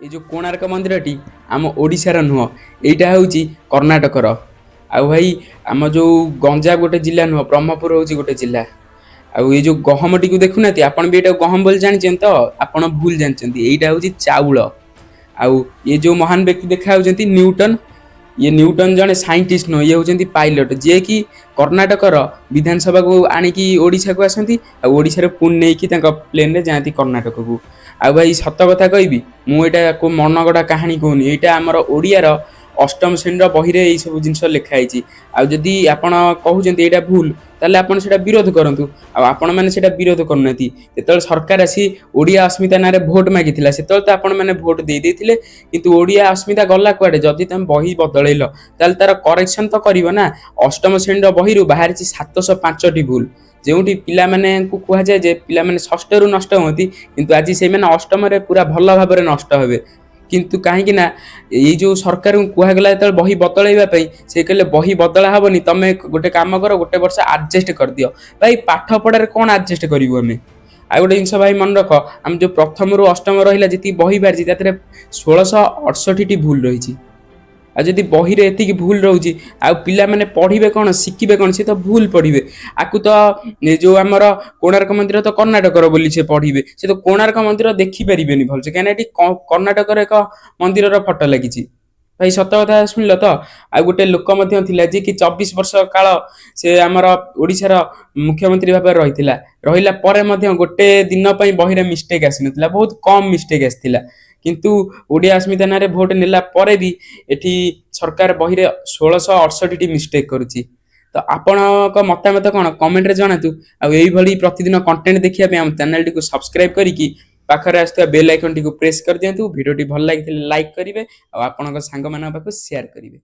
ଏଇ ଯେଉଁ କୋଣାର୍କ ମନ୍ଦିରଟି ଆମ ଓଡ଼ିଶାର ନୁହଁ, ଏଇଟା ହେଉଛି କର୍ଣ୍ଣାଟକର। ଆଉ ଭାଇ, ଆମ ଯେଉଁ ଗଞ୍ଜାମ ଗୋଟେ ଜିଲ୍ଲା ନୁହଁ, ବ୍ରହ୍ମପୁର ହେଉଛି ଗୋଟେ ଜିଲ୍ଲା। ଆଉ ଏଇ ଯେଉଁ ଗହମଟିକୁ ଦେଖୁନାହାନ୍ତି, ଆପଣ ବି ଏଇଟା ଗହମ ବୋଲି ଜାଣିଛନ୍ତି ତ? ଆପଣ ଭୁଲ ଜାଣିଛନ୍ତି, ଏଇଟା ହେଉଛି ଚାଉଳ। ଆଉ ଇଏ ଯେଉଁ ମହାନ ବ୍ୟକ୍ତି ଦେଖା ହେଉଛନ୍ତି, ନ୍ୟୁଟନ, ଇଏ ନ୍ୟୁଟନ ଜଣେ ସାଇଣ୍ଟିଷ୍ଟ ନୁହଁ, ଇଏ ହେଉଛନ୍ତି ପାଇଲଟ, ଯିଏକି କର୍ଣ୍ଣାଟକର ବିଧାନସଭାକୁ ଆଣିକି ଓଡ଼ିଶାକୁ ଆସନ୍ତି ଆଉ ଓଡ଼ିଶାରେ ପୁଣି ନେଇକି ତାଙ୍କ ପ୍ଲେନରେ ଯାଆନ୍ତି କର୍ଣ୍ଣାଟକକୁ। ଆଉ ଭାଇ, ସତ କଥା କହିବି, ମୁଁ ଏଇଟା କେଉଁ ମନଗଢ଼ା କାହାଣୀ କହୁନି। ଏଇଟା ଆମର ଓଡ଼ିଆର ଅଷ୍ଟମ ଶ୍ରେଣୀର ବହିରେ ଏଇସବୁ ଜିନିଷ ଲେଖା ହେଇଛି। ଆଉ ଯଦି ଆପଣ କହୁଛନ୍ତି ଏଇଟା ଭୁଲ, ତାହେଲେ ଆପଣ ସେଇଟା ବିରୋଧ କରନ୍ତୁ। ଆଉ ଆପଣମାନେ ସେଇଟା ବିରୋଧ କରୁନାହାନ୍ତି। ଯେତେବେଳେ ସରକାର ଆସି ଓଡ଼ିଆ ଅସ୍ମିତା ନାଁରେ ଭୋଟ ମାଗିଥିଲା, ସେତେବେଳେ ତ ଆପଣମାନେ ଭୋଟ ଦେଇ ଦେଇଥିଲେ, କିନ୍ତୁ ଓଡ଼ିଆ ଅସ୍ମିତା ଗଲା କୁଆଡ଼େ? ଯଦି ତମେ ବହି ବଦଳେଇଲ, ତାହେଲେ ତାର କରେକ୍ସନ୍ ତ କରିବ ନା? ଅଷ୍ଟମ ଶ୍ରେଣୀର ବହିରୁ ବାହାରିଛି 705ଟି ଭୁଲ। ଯେଉଁଠି ପିଲାମାନଙ୍କୁ କୁହାଯାଏ ଯେ ପିଲାମାନେ ଷଷ୍ଠରୁ ନଷ୍ଟ ହୁଅନ୍ତି, କିନ୍ତୁ ଆଜି ସେଇମାନେ ଅଷ୍ଟମରେ ପୁରା ଭଲ ଭାବରେ ନଷ୍ଟ ହେବେ। କିନ୍ତୁ କାହିଁକି ନା ଏଇ ଯେଉଁ ସରକାରଙ୍କୁ କୁହାଗଲା ଯେତେବେଳେ ବହି ବଦଳାଇବା ପାଇଁ, ସେ କହିଲେ ବହି ବଦଳା ହେବନି, ତମେ ଗୋଟେ କାମ କର, ଗୋଟେ ବର୍ଷ ଆଡ଼ଜଷ୍ଟ କରିଦିଅ। ଭାଇ, ପାଠ ପଢ଼ାରେ କ'ଣ ଆଡ଼ଜଷ୍ଟ କରିବୁ ଆମେ? ଆଉ ଗୋଟେ ଜିନିଷ ଭାଇ ମନେ ରଖ, ଆମେ ଯେଉଁ ପ୍ରଥମରୁ ଅଷ୍ଟମ ରହିଲା, ଯେତିକି ବହି ବାହାରିଛି, ତା ଦେହରେ 1668ଟି ଭୁଲ ରହିଛି। ଆଉ ଯଦି ବହିରେ ଏତିକି ଭୁଲ ରହୁଛି, ଆଉ ପିଲାମାନେ ପଢ଼ିବେ କ'ଣ, ଶିଖିବେ କ'ଣ? ସେ ତ ଭୁଲ ପଢ଼ିବେ। ଆକୁ ତ ଏ ଯେଉଁ ଆମର କୋଣାର୍କ ମନ୍ଦିର ତ କର୍ଣ୍ଣାଟକର ବୋଲି ସେ ପଢ଼ିବେ। ସେ ତ କୋଣାର୍କ ମନ୍ଦିର ଦେଖିପାରିବେନି ଭଲସେ, କାହିଁକିନା ଏଠି କର୍ଣ୍ଣାଟକର ଏକ ମନ୍ଦିରର ଫଟୋ ଲାଗିଛି। ଭାଇ, ସତ କଥା ଶୁଣିଲ ତ? ଆଉ ଗୋଟେ ଲୋକ ମଧ୍ୟ ଥିଲା, ଯିଏକି 24 ବର୍ଷ କାଳ ସେ ଆମର ଓଡ଼ିଶାର ମୁଖ୍ୟମନ୍ତ୍ରୀ ଭାବରେ ରହିଥିଲା। ରହିଲା ପରେ ମଧ୍ୟ ଗୋଟେ ଦିନ ପାଇଁ ବହିରେ ମିଷ୍ଟେକ୍ ଆସିନଥିଲା, ବହୁତ କମ୍ ମିଷ୍ଟେକ୍ ଆସିଥିଲା। କିନ୍ତୁ ଓଡ଼ିଆ ଅସ୍ମିତା ନାଁରେ ଭୋଟ ନେଲା ପରେ ବି ଏଠି ସରକାର ବହିରେ 1668ଟି ମିଷ୍ଟେକ୍ କରୁଛି। ତ ଆପଣଙ୍କ ମତାମତ କ'ଣ, କମେଣ୍ଟରେ ଜଣାନ୍ତୁ। ଆଉ ଏଇଭଳି ପ୍ରତିଦିନ କଣ୍ଟେଣ୍ଟ ଦେଖିବା ପାଇଁ ଆମ ଚ୍ୟାନେଲଟିକୁ ସବସ୍କ୍ରାଇବ୍ କରିକି ପାଖରେ ଆସୁଥିବା ବେଲ୍ ଆଇକନ୍ଟିକୁ ପ୍ରେସ୍ କରିଦିଅନ୍ତୁ। ଭିଡ଼ିଓଟି ଭଲ ଲାଗିଥିଲେ ଲାଇକ୍ କରିବେ ଆଉ ଆପଣଙ୍କ ସାଙ୍ଗମାନଙ୍କ ପାଖକୁ ସେୟାର କରିବେ।